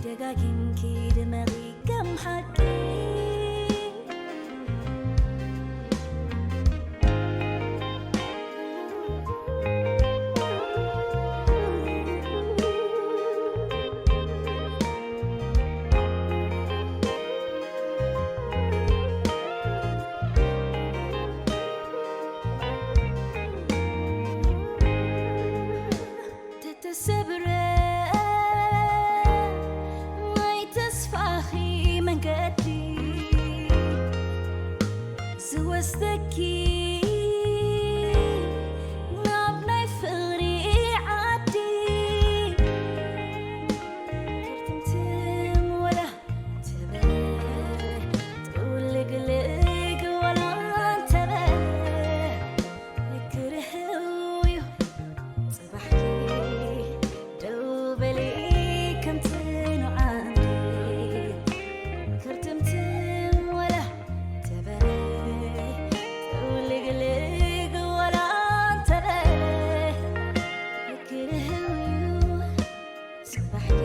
ደጋጊምኪ ድመቒ ከም ሓቂ። ተተሰብረ ናይ ተስፋኺ መንገዲ ዝወስደኪ ናብ ናይ ፍቕሪ ዓዲ። ክርትምትም ወላ ትበል ጥውልግልግ ወላ እንተበል፣ ክርህው እዩ ጽባሕኪ። ደው በሊ ከምቲ ንዓንዲ። ክርትምትም ወላ ተበለ፣ ጥውልግልግ ወላ እንተበለ፣ ክርህው እዩ ጽባሕኪ።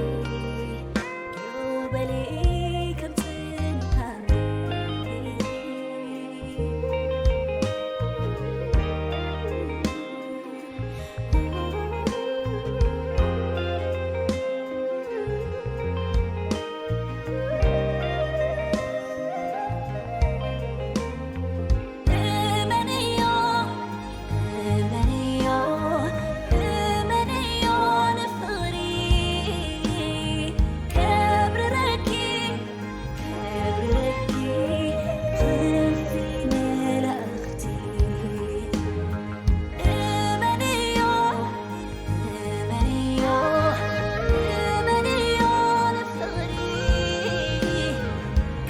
ደው በሊ ከምቲ ንዓንዲ። እመንዮ፣ እመንዮ፣ እመንዮ ንፍቕሪ ከብርረኪ፣ ከብርረኪ ክፍቲ መላእኽቲ። እመንዮ፣ እመንዮ፣ እመንዮ ንፍቕሪ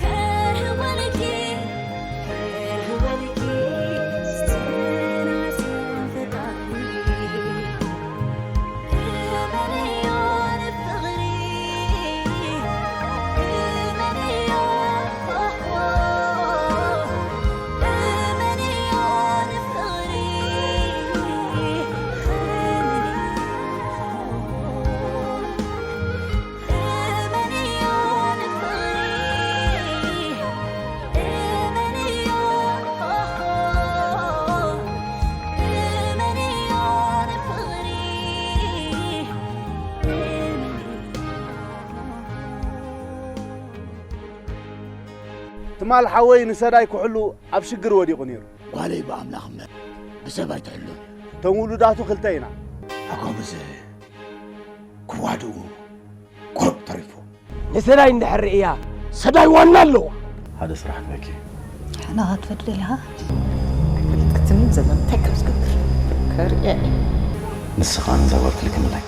ከርህወልኪ፣ ከርህወልኪ ዝተናዘዘ ፈጣሪ። እመንዮ ንፍቕሪ፣ እመንዮ፣ ኦሆ፣ እመንዮ ንፍቕሪ። ትማል ሓወይ ንሰዳይ ክሕሉ ኣብ ሽግር ወዲቑ ነይሩ። ጓለይ ብኣምላኽ እምበር ብሰብ ኣይትሕሉን። እቶም ውሉዳቱ ክልተ ኢና። ኣጎብዝ ክዋድኡ ቁሩብ ተሪፉ። ንሰዳይ እንድሕር ርእያ፣ ሰዳይ ዋና ኣለዋ። ሓደ ስራሕ ክበኪ። ንዓኻ ትፈድል ኢኻ? ክትምን ዘሎ እንታይ ከም ዝገብር ከርእያ እየ። ንስኻ ንዘበርትልኪ ምላይ።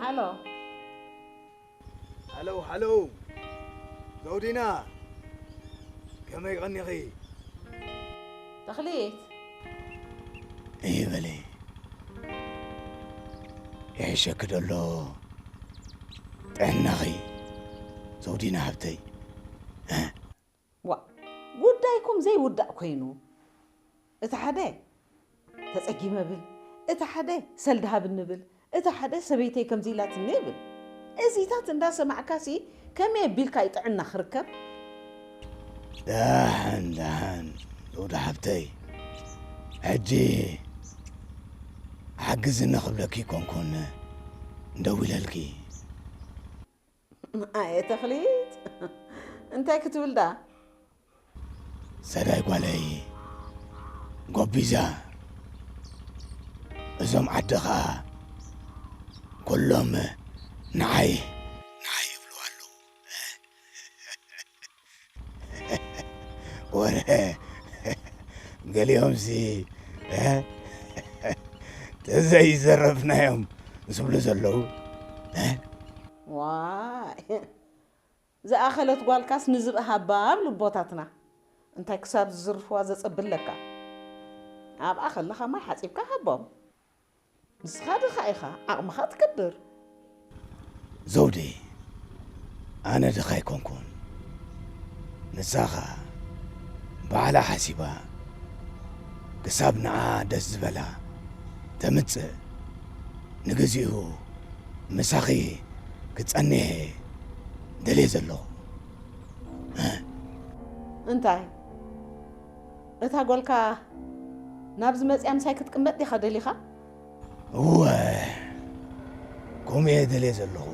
ሃሎ። ሃሎ፣ ሃሎ። ዘውዲና፣ ከመይ ቀኒኺ? ተኽሊት። እይ በሊ። ይሕሸኪ ደሎ ጥዕናኺ፣ ዘውዲና ሃብተይ። እ? ዋ፣ ጉዳይኩም ዘይውዳእ ኮይኑ፣ እቲ ሓደ ተጸጊመ ብል፣ እቲ ሓደ ሰልዲ ሃብኒ ብል፣ እቲ ሓደ ሰበይተይ ከምዚ ኢላትኒ ይብል። እዚታት እንዳሰማዕካሲ ከመይ ኣቢልካ እዩ ጥዕና ክርከብ? ደሓን፣ ደሓን፣ ሉዳ ሓብተይ። ሕጂ ሓግዝኒ ክብለኪ ኣይኮንኩን እንደዊለልኪ። ኣየ ተኽሊት፣ እንታይ ክትብል ደኣ? ሰዳይ ጓለይ ጎቢዛ፣ እዞም ዓዲ ኸኣ ኩሎም ንዓይ፣ ንዓይ ይብሉ ኣለዉ። ወረ፣ ገሊኦምሲ፣ እ? ተዘይዘረፍናዮም ዝብሉ ዘለዉ፣ እ? ዋይ፣ ዝኣኸለት ጓልካስ ንዝብኢ ሃባ ኣብ ልቦታትና። እንታይ ክሳብ ዝዝርፍዋ ዘጸብለካ? ኣብኣ ከለኻ ማይ ሓጺብካ ሃቦም። ንስኻ ድኻ ኢኻ፣ ዓቕምኻ ትገብር። ዘውዴ፣ ኣነ ድኻ ኣይኮንኩን። ንሳ ኸኣ ባዕላ ሓሲባ፣ ክሳብ ንዓ ደስ ዝበላ ተምጽእ፣ ንግዚኡ ምሳኺ ክጸንሕ ደልየ ዘለኹ። እ? እንታይ? እታ ጓልካ ናብዚ መጽያ ምሳይ ክትቅመጥ ዲኻ ደሊኻ? እወ፣ ከምኡ እየ ደልየ ዘለኹ።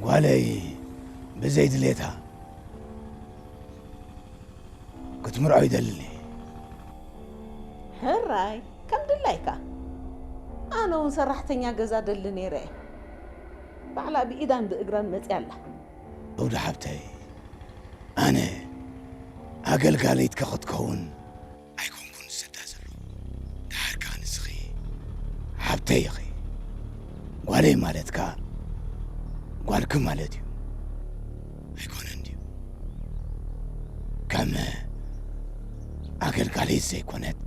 ጓለይ ብዘይ ድሌታ ክትምርዖ ይደሊ። ሕራይ፣ ከም ድላይካ። ኣነ እውን ሰራሕተኛ ገዛ ደሊ ነይረ እየ። ባዕላ ብኢዳን ብእግራን መጽያ ኣላ። ዘውዲ ሓብተይ፣ ኣነ ኣገልጋሊትካ ክትከውን ኣይኮንኩን ዝሰዳ ዘለኹ። ደሓር ከኣ ንስኺ ሓብተይ ኢኺ። ጓለይ ማለት ከኣ ጓልኪ ማለት እዩ። ኣይኮነን ድዩ? ከም ኣገልጋሊት ዘይኮነት፣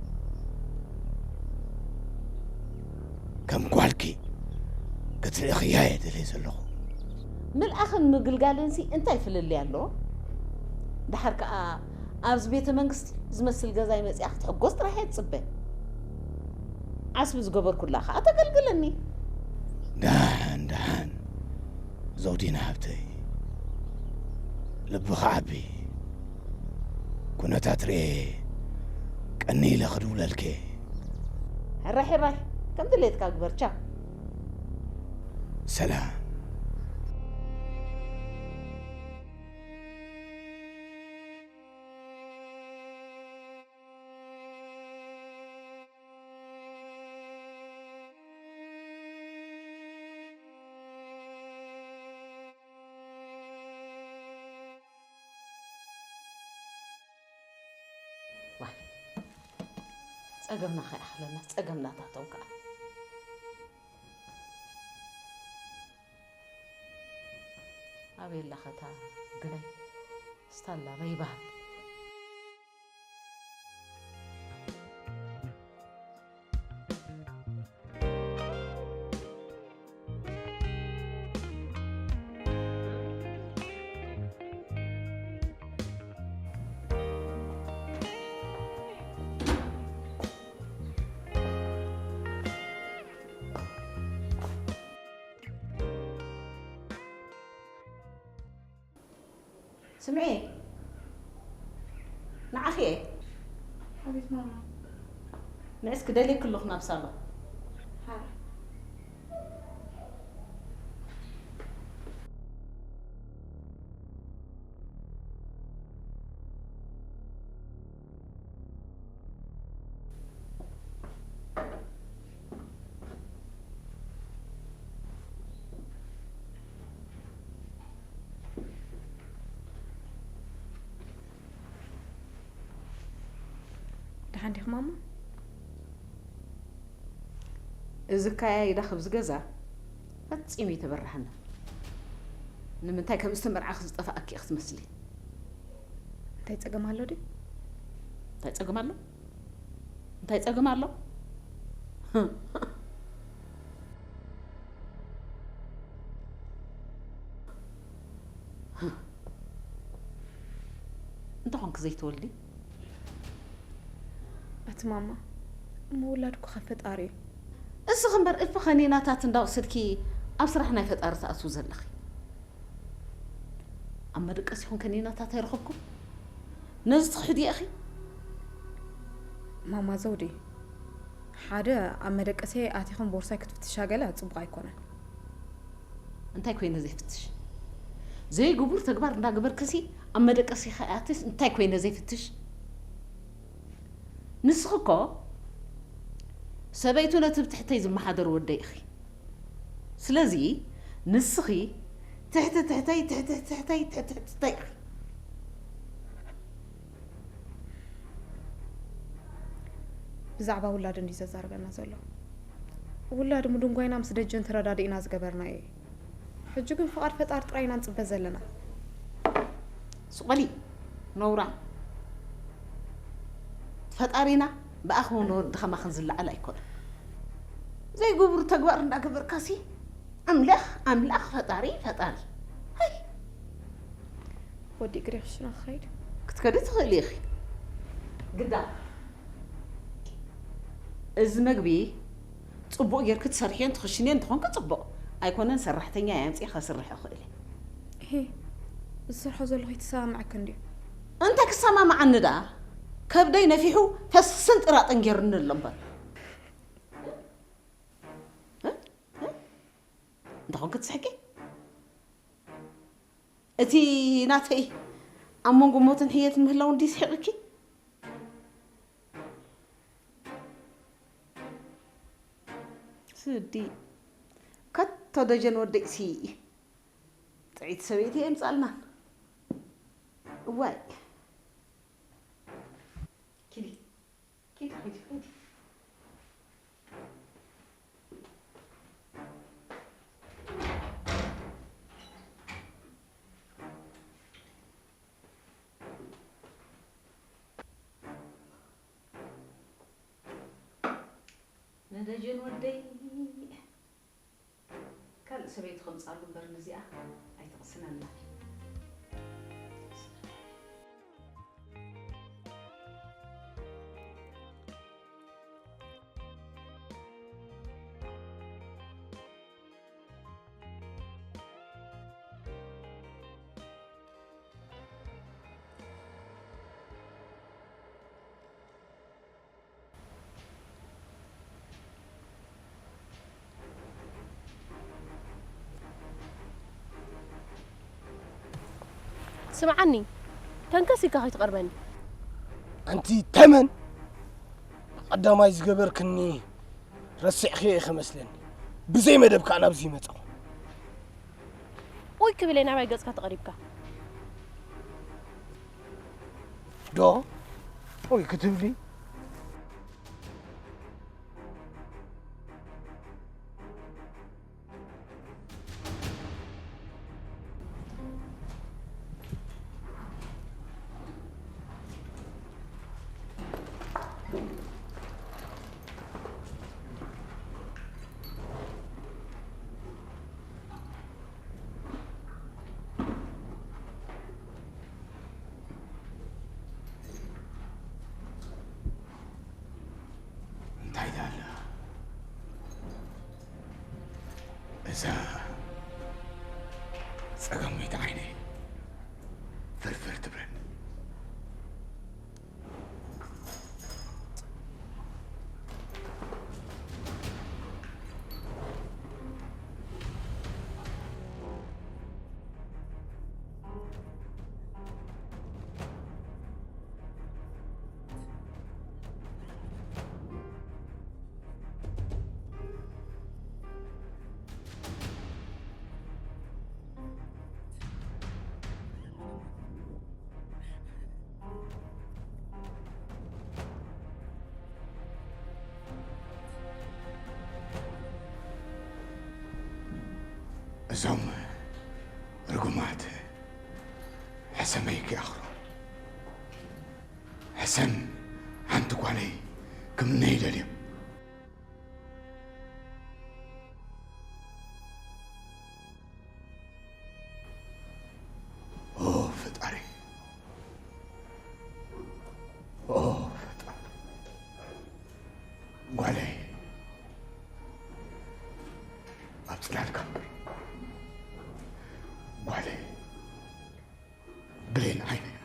ከም ጓልኪ ክትልእኽያ እየ ደልየ ዘለኹ። ምልኣኽን ምግልጋልንሲ እንታይ ፍልልይ ኣለዎ? ደሓር ከኣ ኣብዚ ቤተ መንግስቲ ዝመስል ገዛይ መጺኣ ክትሕጎስ ጥራሕ እየ ዝጽበ። ዓስቢ ዝገበርኩላ ከኣ ተገልግለኒ። ደሓን፣ ደሓን፣ ዘውዲና ሓብተይ፣ ልብኺ ዓቢ። ኩነታት ርኤ ቀኒ ኢለ ክድውለልኪ። ሕራይ፣ ሕራይ፣ ከም ድሌትካ ግበር። ቻው። ሰላም። ዋይ፣ ጸገምና ከይኣኽለና ጸገምናታቶም ከኣ። ኣበይ ኣላ ኸታ ግናይ? ስታላ በይ በሃል። ስምዒ፣ ንዓኺ እየ። ኣቤት ማማ። ንዕስ ክደልየኪ ኣለኹ ናብ ሳሎን። ሓራ። ደሓን ዲኺ ማማ? እዚ ካያ ይዳኽብ ዝገዛ ፈጺሙ ይተበርሃና። ንምንታይ ከም ዝተመርዓኺ ዝጠፋኣኪ ኢኺ ትመስሊ? እንታይ ጸገም ኣሎ ድዩ? እንታይ ጸገም ኣሎ? እንታይ ጸገም ኣሎ? እንተኾንክ ዘይትወልዲ? ኣቲ ማማ፣ ምውላድ እኮ ካብ ፈጣሪ እዩ። እስኺ እምበር እልፊ ከኒናታት እንዳወሰድኪ ኣብ ስራሕ ናይ ፈጣሪ ትኣትዊ ዘለኺ። ኣብ መደቀሲኹም ከኒናታት ኣይረኸብኩም? ነዚ ትኽሕድዮ ኢኺ? ማማ ዘውዲ፣ ሓደ ኣብ መደቀሲ ኣቲኹም ቦርሳይ ክትፍትሻ ገለ ጽቡቕ ኣይኮነን። እንታይ ኮይነ ዘይፍትሽ? ዘይግቡር ተግባር እንዳገበርክሲ ኣብ መደቀሲኻ ኣትስ እንታይ ኮይነ ዘይፍትሽ? ንስኺ እኮ ሰበይቱ ነቲ ብትሕተይ ዝመሓደር ወደይ ኢኺ። ስለዚ ንስኺ ትሕቲ ትሕተይ፣ ትሕቲ ትሕተይ፣ ትሕቲ ትሕተይ ኢኺ። ብዛዕባ ውላድ እንድዩ ዘዛርበና ዘሎ። ውላድ ምድንጓይና ምስ ደጀን ተረዳዲእና ዝገበርናዮ እዩ። ሕጂ ግን ፍቓድ ፈጣሪ ጥራይ ኢና ንጽበ ዘለና። ስቕ በሊ ነውራም። ፈጣሪና ብኣኽን ወዲ ኸማኽን ዝለዓል ኣይኮነን። ዘይግብሩ ተግባር እንዳገበርካሲ ኣምላኽ ኣምላኽ ፈጣሪ ፈጣሪ። ሃይ። ወዲእ ግደ ክሽና ክኸይድ። ክትከዲ ትኽእሊ ኢኺ። ግዳ እዚ መግቢ ጽቡቕ ጌርኪ ትሰርሕዮን ትኽሽንዮን እንተኾንኪ ጽቡቕ፣ ኣይኮነን ሰራሕተኛ እየ ኣምጺኤ ከስርሕ እኽእል እየ። እሄ፣ ዝሰርሖ ዘለኹ ይተሰማምዐኪ እንድዩ። እንተ ክሰማምዓኒ ደኣ ከብደይ ነፊሑ ፈስስን ጥራጥን ጌሩኒ ኣሎ እምበር። እ? እ? እንተኾንኪ ትስሕቂ? እቲ ናተይ ኣብ መንጎ ሞትን ሕየትን ምህላው እንዲ ስሒቕኪ? ስዲ ከቶ ደጀን ወደይሲ ጥዒት ሰበይቲ የምጻልናን። እዋይ። ኪዲ፣ ኪዲ፣ ኪዲ፣ ኪዲ። ንደጀን ወደይ ካልእ ሰበይቲ ከምጻሉ እምበር ነዚኣ ኣይትቕስነላ። ስምዓኒ፣ ተንከስ ኢልካ ከይትቐርበኒ። ኣንቲ ተመን፣ ቀዳማይ ዝገበርክኒ ረሲዕክዮ ኢኺ መስለኒ። ብዘይ መደብ ከኣ ናብዚ መጻኹ። ኡይ ክብል እየ ናባይ ገጽካ ተቐሪብካ። ዶ? ኡይ ክትብሊ? እንታይ ዳላ እዛ ጸገመይቲ ዓይነይ ፍርፍር ትብለኒ። እዞም ርጉማት ሕሰመይ ክኣኽሮ። ሕሰም ሓንቲ ጓለይ ክምነይ ይደልዮም። ኦ ፈጣሪ፣ ኦ ፈጣሪ፣ ጓለይ ኣብ ጽላልካ እምበር፣ ጓለይ ብሌን ዓይነይ።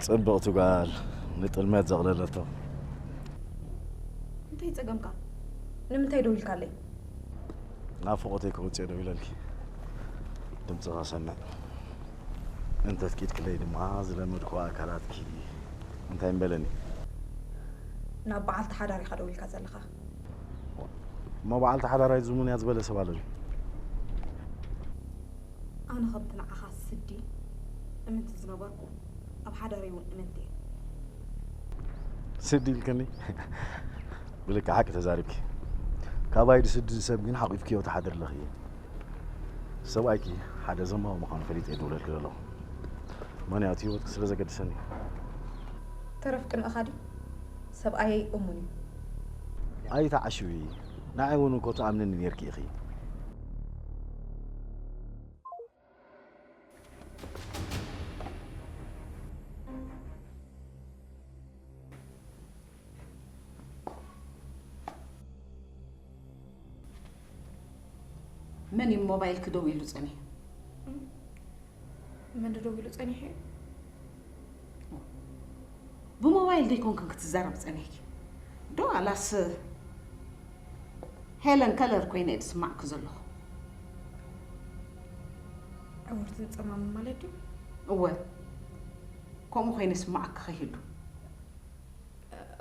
ጽብቕቲ ጓል ንጥልመት ዘቕለለቶ። እንታይ ጸገምካ? ንምንታይ ደው ኢልካለይ? ናፍቖተይ ከውጽኦ ደው ኢለልኪ። ድምጺ ከሰምዕ እንተትኪድ ክለይ ድማ ዝለመድኩ ኣካላትኪ እንታይ እምበለኒ? ናብ በዓልቲ ሓዳር ኢኻ ደው ኢልካ ዘለኻ። እሞ በዓልቲ ሓዳራይ ዝሙን እያ ዝበለ ሰብ ኣሎ ድዩ? ኣነ ከምቲ ንዓኻ ስዲ እምንቲ ዝነበርኩ ኣብ ሓዳረይ እውን እምንቲ እየ። ስዲ ኢልክኒ? ብልክዕ ሓቂ ተዛሪብኪ። ካባይ ድስዲ ሰብ ግን ሓቂፍክዮ ትሓድሪ ኣለኺ። ሰብኣይኪ ሓደ ዘማዊ ምዃኑ ፈሊጠ እየ ዝደውለልኪ ዘለኹ። ምኽንያቱ ህይወትኪ ስለ ዘገድሰኒ። ተረፍ ቅንእኻ ድዩ? ሰብኣየይ እሙን እዩ። ኣይትዓሽዊ። ንዓይ እውን እኮ ትኣምንኒ ነይርኪ ኢኺ። መን እዩ ሞባይልኪ ደው ኢሉ ጸኒሑ? መን ደው ኢሉ ጸኒሑ እዩ? ብሞባይል ደይኮንክን ክትዛረብ ጸኒሕኪ ዶ? ኣላስ ሄለን ከለር ኮይነ እየ ዝስማዕኪ ዘለኹ። ዕውርትን ጸማምን ማለት ድዩ? እወ፣ ከምኡ ኮይነ ይስማዓኪ ከይህሉ።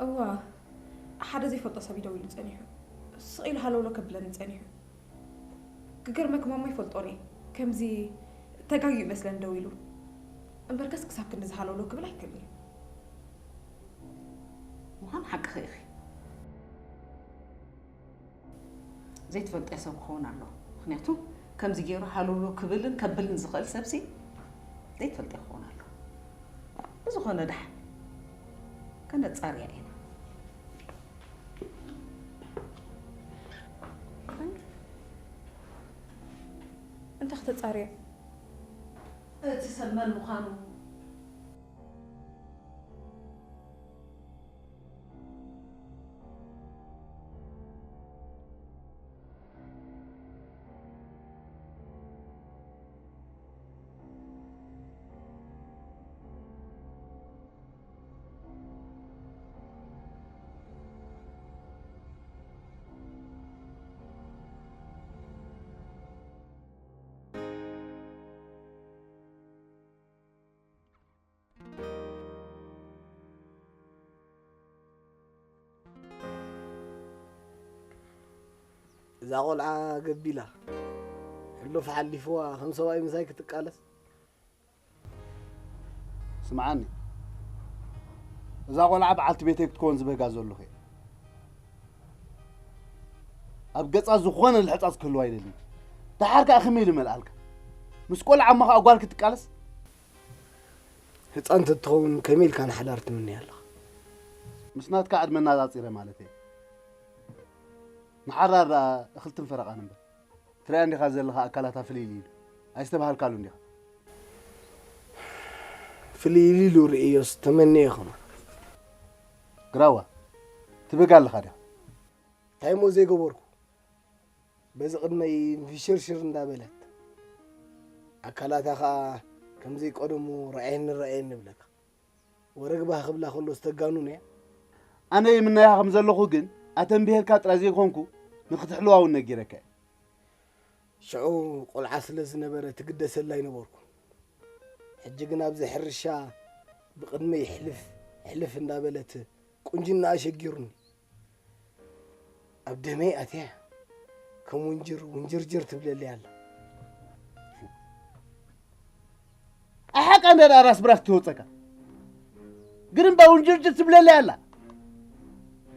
እዋ፣ ሓደ ዘይፈልጦ ሰብ እዩ ደው ኢሉ ጸኒሑ። ስቕ ኢሉ ሃለውሎ ከብለኒ ጸኒሑ። ክገርመክ ማማ ይፈልጦ እኔ ከምዚ ተጋዩ ይመስለን ደው ኢሉ። እምበርከስ ክሳብ ክንድዚ ሃለውሎ ክብል ኣይክእልን እዩ። ምዃን ሓቅኺ ኢኺ። ዘይትፈልጥዮ ሰብ ክኸውን ኣለዎ። ምኽንያቱ ከምዚ ገይሩ ሃለውሎ ክብልን ከብልን ዝኽእል ሰብሲ ዘይትፈልጥዮ ክኸውን ኣለዎ። ብዝኾነ ደሓን ከነጻርያ ኢና። እንታይ ክተጻርዮ? እቲ ሰብ መን ምዃኑ እዛ ቆልዓ ገቢላ ሕሉፍ ሓሊፍዋ ከም ሰብኣይ ምሳይ ክትቃለስ። ስምዓኒ፣ እዛ ቆልዓ በዓልቲ ቤተይ ክትከውን ዝበጋ ዘለኹ እየ። ኣብ ገጻ ዝኾነ ልሕጻጽ ክህልዋ ኣይደልን። ደሓር ከኣ ከመይ ኢሉ መልኣልካ? ምስ ቆልዓ እሞ ከኣ ጓል ክትቃለስ? ህፃን ተትኸውን ከመይ ኢልካ ንሓዳር ትምነያ ኣለኻ? ምስ ናትካ ዕድመ እናጻጺረ ማለት እየ። ንሓራር ደኣ እኽልትን ፈረቓን እምበር። ትሪኣ እንዲኻ ዘለኻ ኣካላታ ፍልይ ኢሉ። ኣይስተብሃልካሉን ዲኻ? ፍልይ ኢሉ ርእዮስ ተመንየ ከማን። ግራዋ፣ ትበጋ ኣለኻ ዲኻ? እንታይ እሞ ዘይገበርኩ? በዚ ቅድመይ እንፍሽርሽር እንዳበለት፣ ኣካላታ ኸኣ ከምዘይ ቀደሙ ረኣየኒ ረኣየኒ ይብለካ። ወረ ግባህ ክብላ ከሎ ዝተጋኑን እያ። ኣነ ይምነያ ከም ዘለኹ ግን ኣተንቢሄልካ ጥራይ ዘይኮንኩ ንክትሕልዋ እውን ነጊረካ እየ። ሽዑ ቆልዓ ስለ ዝነበረ ትግደሰላ ኣይነበርኩ። ሕጂ ግን ኣብዚ ሕርሻ ብቕድመይ ሕልፍ ሕልፍ እንዳበለት ቁንጅና ኣሸጊሩኒ። ኣብ ደመይ ኣትያ ከም ውንጅር ውንጅርጅር ትብለለይ ኣላ። ኣሓቃ እንደ ራስ ብራስ ትወፀካ ግን እምባ ውንጅርጅር ትብለለይ ኣላ።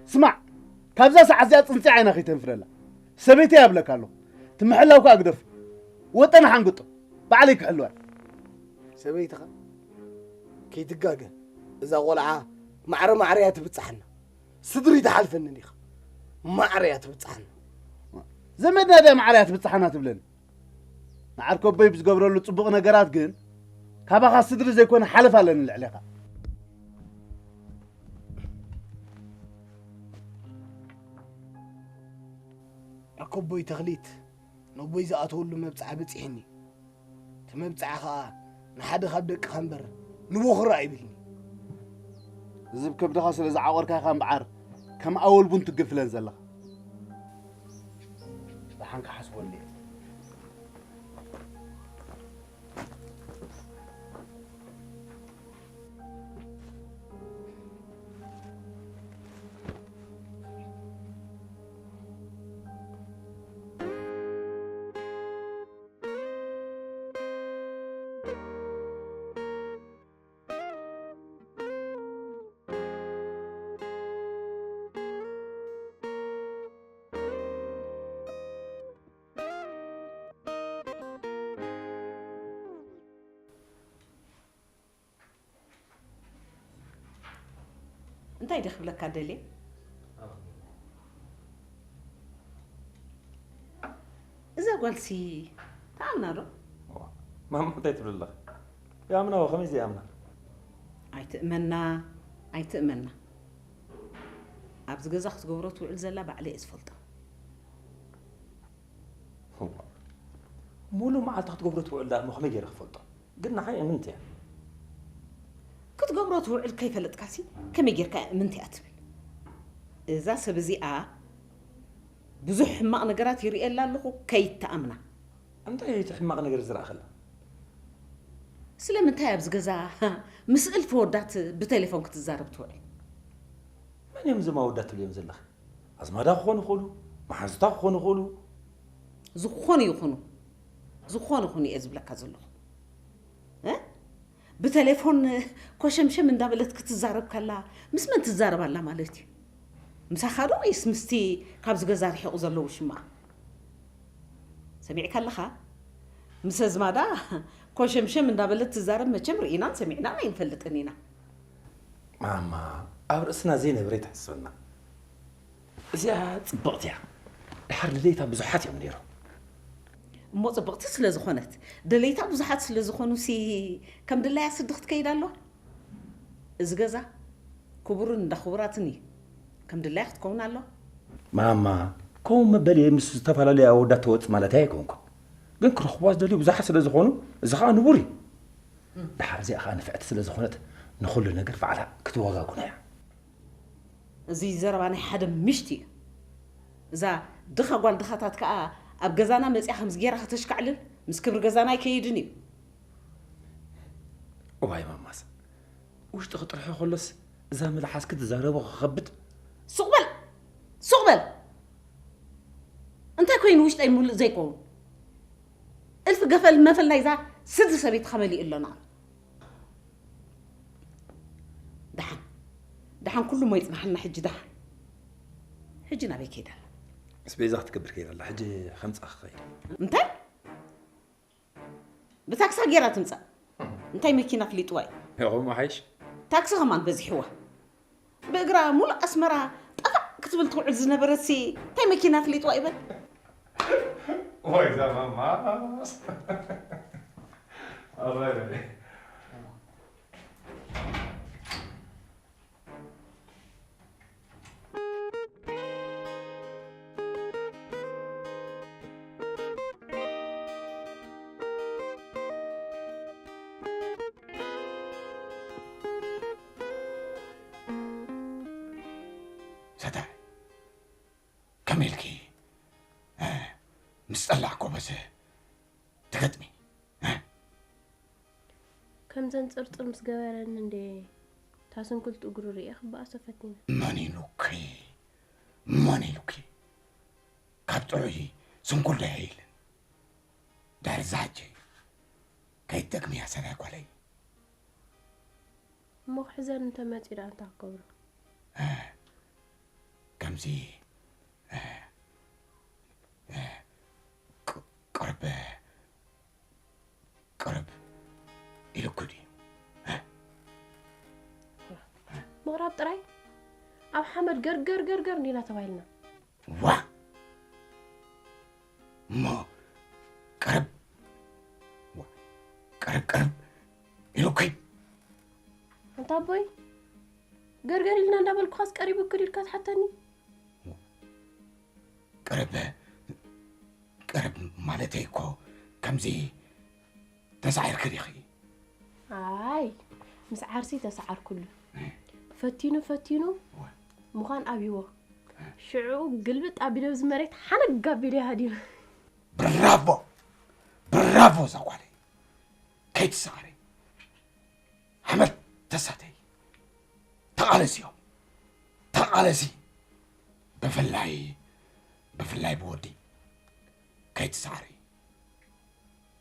ስማዕ፣ ካብዛ ሰዓት እዚኣ ፅንፂ ዓይና ከይተንፍረላ። ሰበይተይ ኣብለካ ኣለኹ። ትምሕላው ከኣ ግደፉ። ወጠን ሓንግጦ ባዕለይ ክሕልዋ። ሰበይትኻ ከይትጋገ፣ እዛ ቆልዓ ማዕረ ማዕረ እያ ትብጽሓና። ስድሪ ትሓልፈኒ ዲኻ? ማዕረ እያ ትብጽሓና። ዘመድና ድያ ማዕረ እያ ትብጽሓና ትብለኒ? ንዓርከቦይ ብዝገብረሉ ጽቡቕ ነገራት ግን ካባኻ ስድሪ ዘይኮነ ሓለፍ ኣለኒ ልዕሌኻ። ዓርከቦይ ተኽሊት ነቦይ ዝኣተወሉ መብጽዓ በጺሕኒ። እቲ መብጽዓ ኸኣ ንሓደ ካብ ደቅኻ እምበር ንቦኽሪ ኣይብልኒ። ህዝብ ከብድኻ ስለ ዝዓቖርካ ኢኻ እምበዓር ከም ኣወል ቡን ትግፍለን ዘለኻ። ደሓን ክሓስበሉ እየ። እንታይ ድየ ክብለካ ደልየ? እዛ ጓልሲ ትኣምና ዶ? ዋ፣ ማማ እንታይ ትብል ኣለኺ? ይኣምና ዋ፣ ከመይ ዘይኣምና? ኣይትእመና፣ ኣይትእመና። ኣብዚ ገዛ ክትገብሮ ትውዕል ዘላ ባዕለይ እየ ዝፈልጦ። ዋ፣ ሙሉእ መዓልቲ ክትገብሮ ትውዕል ደኣ እሞ ከመይ ገይረ ክፈልጦ? ግን ንዓይ እምንቲ እያ። ክትገብሮ ትውዕል ከይፈለጥካሲ ከመይ ጌርካ እያ እምንቲ እያ ትብል? እዛ ሰብ እዚኣ ብዙሕ ሕማቕ ነገራት ይርእየላ ኣለኹ፣ ከይትኣምና። እንታይ እዩ እቲ ሕማቕ ነገር ዝረኣኽላ? ስለምንታይ ኣብዚ ገዛ ምስ እልፊ ወዳት ብቴሌፎን ክትዛረብ ትውዕል? መን እዮም እዞም ኣወዳት ትብልዮም ዘለኺ? ኣዝማዳ ክኾኑ ይኽእሉ፣ መሓዙታ ክኾኑ ይኽእሉ። ዝኾኑ ይኹኑ፣ ዝኾኑ ይኹኑ እየ ዝብለካ ዘለኹ። እ? ብቴሌፎን ኮሸምሸም እንዳበለት ክትዛረብ ከላ ምስ መን ትዛረብ ኣላ ማለት እዩ? ምሳኻ ዶ ወይስ ምስቲ ካብዚ ገዛ ርሒቑ ዘሎ ውሽማ? ሰሚዕካ ኣለኻ? ምስ ኣዝማዳ ኮሸምሸም እንዳበለት ትዛረብ መቸም ርኢናን ሰሚዕናን ኣይንፈልጥን ኢና። ማማ፣ ኣብ ርእስና ዘይነብረ ኣይትሕስበና። እዚኣ ጽብቕቲ እያ። ድሓር ደለይታ ብዙሓት እዮም ነይሮም። እሞ ጽብቕቲ ስለ ዝኾነት፣ ደለይታ ብዙሓት ስለ ዝኾኑሲ ከም ድላያ ስዲ ክትከይድ ኣለዋ? እዚ ገዛ ክቡርን እንዳ ክቡራትን እዩ። ከም ድላያ ክትከውን ኣለዋ? ማማ፣ ከምኡ መበል እየ ምስ ዝተፈላለዩ ኣወዳት ተወጽእ ማለተይ ኣይኮንኩን። ግን ክረኽብዋ ዝደልዩ ብዙሓት ስለ ዝኾኑ፣ እዚ ኸኣ ንቡር እዩ። ድሓር እዚኣ ኸኣ ንፍዕቲ ስለ ዝኾነት ንኹሉ ነገር ባዕላ ክትወጋጉና እያ። እዚ ዘረባ ናይ ሓደ ምሽቲ እዩ። እዛ ድኻ ጓል ድኻታት ከኣ ኣብ ገዛና መጺኣ ከምዚ ጌራ ከተሽካዕልል ምስ ክብሪ ገዛና ኣይከይድን እዩ። እዋይ ማማስ፣ ውሽጢ ክጥርሑ ከሎስ እዛ መልሓስ ክትዛረቦ ክኸብድ። ሱቕ በል! ሱቕ በል! እንታይ ኮይኑ ውሽጠይ ሙሉእ ዘይከውን? እልፊ ገፈል መፈል ናይዛ ስዲ ሰበይትኻ መሊኡ ኣሎ ንዓኻ። ደሓን፣ ደሓን ኩሉ እሞ ይጽናሓና ሕጂ ደሓን። ሕጂ ናበይ ከይዳ ኣላ? ኣስቤዛ ክትገብር ከይዳ ኣላ። ሕጂ ከምጻ ክኸይድ። እንታይ? ብታክሳ ጌራ ትምጻእ። እንታይ መኪና ፍሊጥዋ እዩ? ከምኡ ሓይሽ። ታክሲ ከማን በዚሕዋ። ብእግራ ሙሉእ ኣስመራ ጠፋእ ክትብል ትውዕል ዝነበረትሲ እንታይ መኪና ፍሊጥዋ ይበል? ወይ እዛ ማማ። ኣባይ በለ። ሰታይ፣ ከመይ ኢልኪ፣ እ፣ ምስ ጸላእኮ በሰ ትገጥሚ፣ እ? ከምዘን ጽርጽር ምስ ገበረኒ እንዴ፣ እታ ስንኩልቲ እግሩ ርእየ ክበኣሶ ፈቲነ። መን ኢሉኪ? መን ኢሉኪ? ካብ ጥዑይ ስንኩል ዶ ኢለን? ድሕሪ እዛ ሕጂ ከይትደግምያ ሰናይ ጓለይ። እሞ ክሕዘን እንተመጺኡ ደኣ እንታይ ክገብሮ? እ፣ ከምዚ፣ እ፣ እ፣ ቅ-፣ ቅርብ፣ ቅርብ ኢሉኩ ድዩ? እ? ምቕራብ ጥራይ ኣብ ሓመድ ገርገር ገርገር እንዲና ተባሂልና። ዋ! እሞ ቅርብ፣ ዋ፣ ቅርብ፣ ቅርብ ኢሉኩ እዩ። ኣንታ ኣቦይ፣ ገርገር ኢልና እንዳበልኩኻስ ቀሪቡኪ ድዩ ኢልካ ትሓተኒ? ቅርብ፣ ቅርብ ማለተይ እኮ ከምዚ ተሳዒርኪ ዲኺ? ኣይ፣ ምስ ዓርሲ ተሰዓርኩሉ። እ። ፈቲኑ ፈቲኑ እወ። ምዃን ኣብይዎ። ሽዑ ግልብጥ ኣቢሉ ኣብዚ መሬት ሓነግ ኣቢሉ ይሃድዩ። ብራቮ ብራቮ እዛ ጓለይ፣ ከይትሰዓሪ። ሓመድ ተሳተይ፣ ተቓለስዮ፣ ተቓለሲ። ብፍላይ ብፍላይ ብወዲ ከይትሰዓሪ።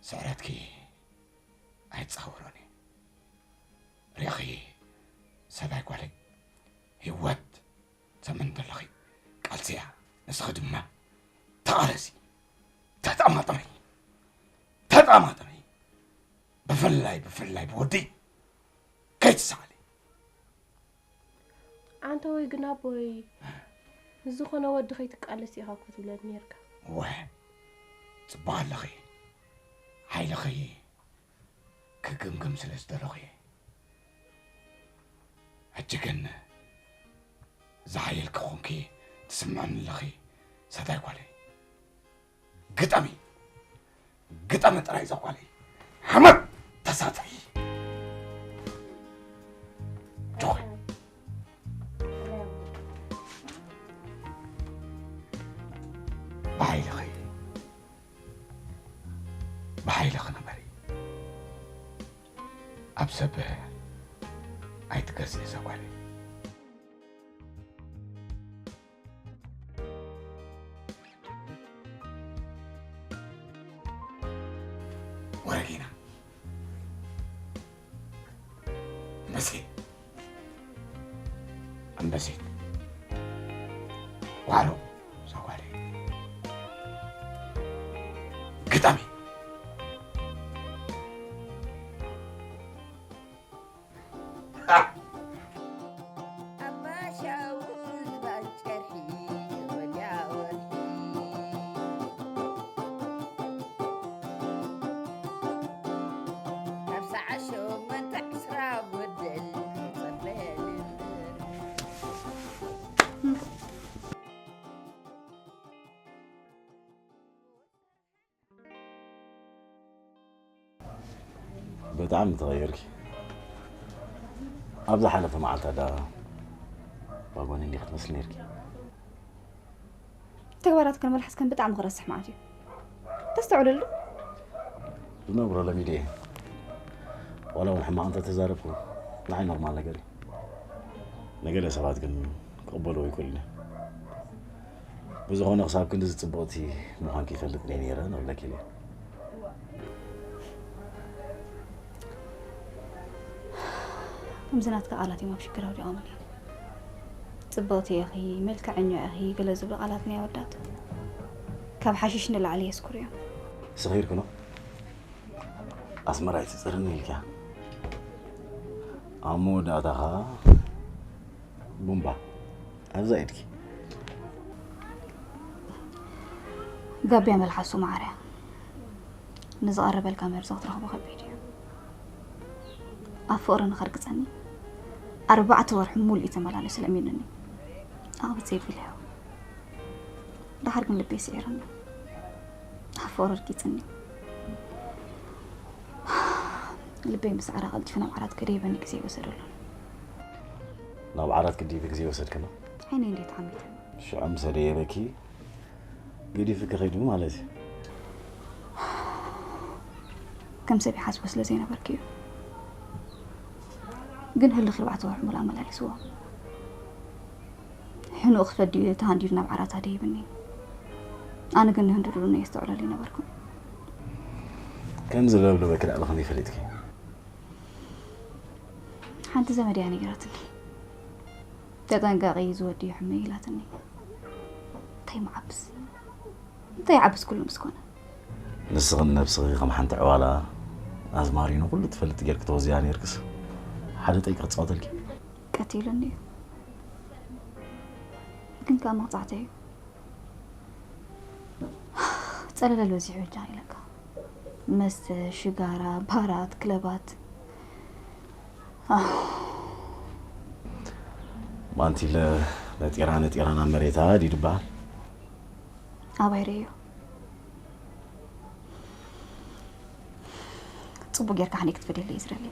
ስዕረትኪ ኣይጻወሮን እዩ። ርኢኺ ሰብኣይ ጓለይ፣ ህይወት ዘመን ዘለኺ ቃልሲ እያ። ንስኺ ድማ ተቓለሲ፣ ተጠማጠሚ፣ ተጠማጠሚ። ብፍላይ ብፍላይ ብወዲ ከይትሰዓሊ። ኣንተ ወይ ግን ኣቦይ፣ ምስ ዝኾነ ወዲ ከይትቃለስ ኢኻ እኮ ትብለኒ ነርካ። ወ ጽቡቕ ኣለኺ። ሓይልኺ ክግምግም ስለ ዝደለኹ እየ። ሕጂ ግን ዝሓየልኪ ኾንኪ ትስምዕኒ ኣለኺ ሰታይ ጓለይ። ግጠሚ፣ ግጠሚ ጥራይ እዛ ጓለይ። ሓመድ ተሳተይ። ጆይ። ብሓይልኺ፣ ብሓይልኺ ንበሪ። ኣብ ሰብ ኣይትገዝኢ እዛ ጓለይ። ወረጊና። እምበሴ። እምበሴ። ዋሮ። እዛ ጓለይ። ግጠሚ። ኣባሻውል ባንጨርሒ ወዲያ ወርሒ ካብ ሰዓት ሸሞንተ ዕስራ ጎደል ጸበል እምበር። ብጣዕሚ ተቐይርኪ። ኣብ ዝሓለፈ መዓልታ ዳ ባጎኒ እንዲኺ ትመስሊ ነይርኪ። ተግባራትክን መልሓስክን ብጣዕሚ ክረስሕ መዓት እዩ። ተስተውዕለሉ። ዝነብሮ ለሚደ እየ። ዋላ እውን ሕማቕ እንተተዛረብኩ ንዓይ ኖርማል ነገር እዩ። ንገለ ሰባት ግን ክቕበልዎ ይኽእሉን እዮም። ብዝኾነ ክሳብ ክንድዚ ጽብቕቲ ምዃንኪ ይፈልጥን እየ ነይረ ንብለኪ ኢለ። ከምዚ ናትካ ቃላት እዮም ኣብ ሽግር ኣውዲቖምኒ። ጽብቕቲ ኢኺ፣ መልክዐኛ ኢኺ ገለ ዝብሉ ቃላት ናይ ኣወዳት ካብ ሓሽሽ ንላዕሊ የስክሩ እዮም። ስኺርኪ ዶ? ኣስመራ ኣይትጽርኒ ኢልኪያ። ኣብ መወዳእታ ኸኣ ቡምባ ኣብዛ ኢድኪ። ጋብያ መልሓሱ ማዕረ ንዝቐረበልካ መርዚ ክትረኽቦ ከቢድ እዩ። ኣብ ፍቕሪ ንኸርግጸኒ ኣርባዕተ ወርሒ ሙሉእ እዩ ተመላሊሱ ለሚኑኒ። ኣቕብጽ የቢለዮ። ደሓር ግን ልበይ ስዒሩኒ። ኣብ ፍቕሪ ኣርጊጽኒ። ልበይ ምስ ዓራ ቀልጢፉ ናብ ዓራት ክደይበኒ ግዜ ይወሰደሉ። ናብ ዓራት ክድይቢ ግዜ ይወሰድክና? ዓይነይ እንዴት ዓሚተ? ሽዑ ምስ ደየበኪ ገዲፉ ክኸይዱ ማለት እዩ። ከም ሰብ ይሓስቦ ስለ ዘይነበርክ እዩ። ግን ህልኽ ኣርባዕተ ወርሒ ሙሉእ ኣመላሊስዎ። ሕኑኡ ክፈዲ ኢሉ ተሃንዲዱ ናብ ዓራት ኣደይብኒ። ኣነ ግን ንህንድድኡ ነየስተውዕለሉ ኣይነበርኩን። ከምዚ ለብለበኪ ደኣ ብኸመይ ፈሊጥኪ? ሓንቲ ዘመድ እያ ነጊራትኒ። ተጠንቀቒ፣ እዚ ወዲ ይሕመይ ኢላትኒ። እንታይ ምዓብስ? እንታይ ይዓብስ ኩሉ ምስ ኮነ? ንስኽን ነብስኺ ከም ሓንቲ ዕዋላ ኣዝማሪኖ ኩሉ ትፈልጢ ጌርኪ ተወዚያ ኔርክስ ሓደ ጠይቂ ክጻወተልኪ። ቀቲሉኒ እዩ። ግን ከኣ መቕጻዕተይ እዩ። ጸለለል በዚሑ በጃ ኢለካ። መስተ፣ ሽጋራ፣ ባራት፣ ክለባት። ኣህ። ማንቲለ ነጢራ ነጢራ ናብ መሬታ ድዩ ድበሃል? ኣባይ ርእዮ። ጽቡቅ ጌርካ ሓኒ ክትፈደለይ ዝደሊ።